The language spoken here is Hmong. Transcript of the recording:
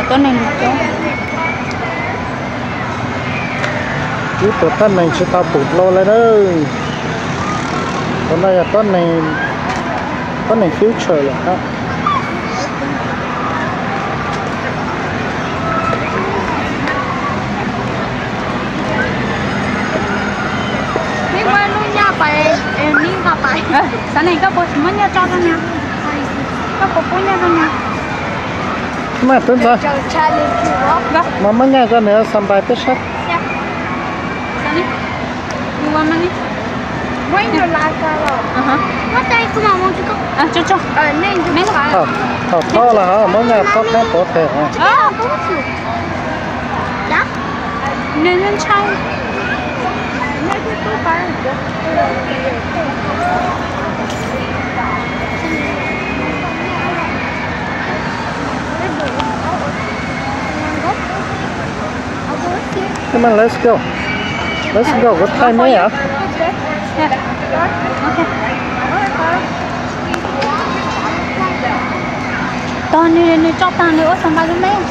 Tuab neeg coob. Ib tug tuab neeg tsis tau pum dlua li na. Tus no yog tuab neeg, tuab neeg future lawm hab. Xav ne koj puas muab nyaj tso rau niag? Koj puas pub nyaj rau niag? Maj tub ntxawg, mas muab nyaj rau nws xa npais peb saib. Thaum thob los hos muab nyaj thob qab pov phem os. Come on, let's go. Let's go, kuv thaij meb os. Tog nws, nws tso tag nws ua xa npais rau meb.